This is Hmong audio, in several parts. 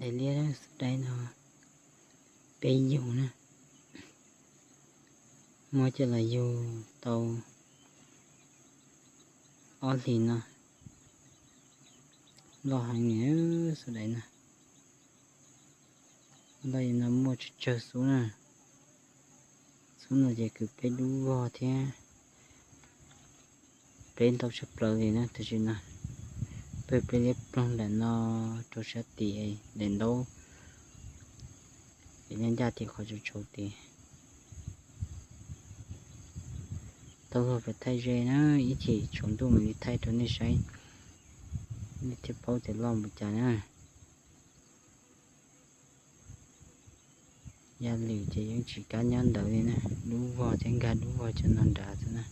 Daim liab xub daim no peb yug na, muab coj los yug tau ob hlis no, loj heev li xub daim no. Loj li no muaj tsawg tsawg xub na. Xub no ces kwv peb dub vog thiab peb ntau tshaj plaws li na. Tam sim no peb, peb liab ploog nram no rau sab tim daim ntaub, es nyob ncaj tim qhov tsaus tsaus tid. Tau luag pem thaij ze na, ib chim tsaus ntuj mam li thaij rau nej saib, nej thiaj paub tias loj npaum cas na. Yaj lwm ces yeej tsis kam nyob ntawd li na, dub vog thiab nkag dub vog cov no nrad xwb na.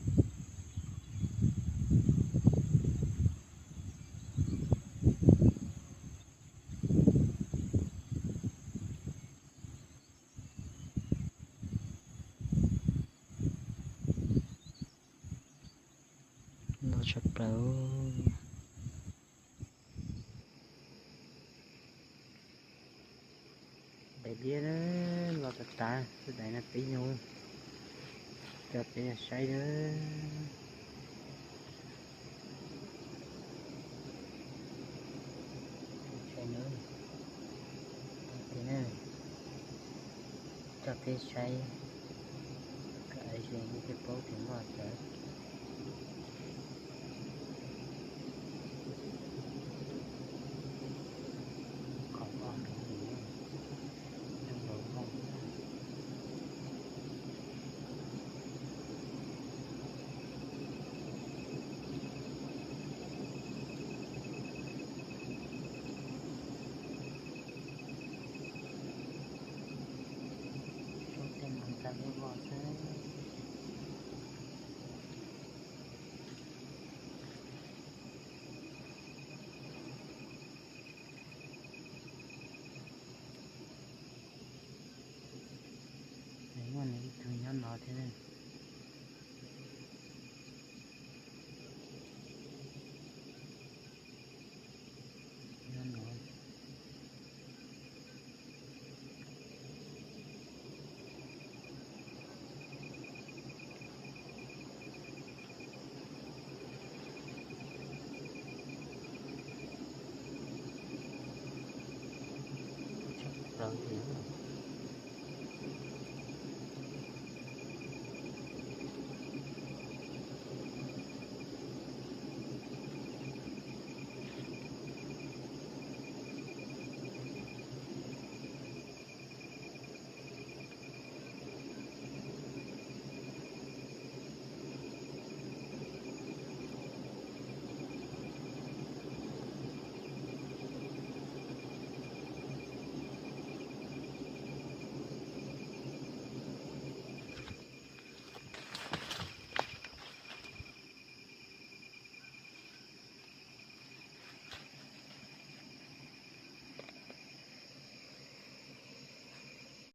Loj tshaj plaws. Daim liab los tas tas, xub daim no peb yug, coj peb saib na. Coj peb saib, kom zoo thiaj paub tias loj cas. Qhov loj heev li, zoo nkaus loj. Tej no ntxa loj loj xwb. Muaj nws ib tug nyob no thiab. Nyob no. Tshaj plaws li.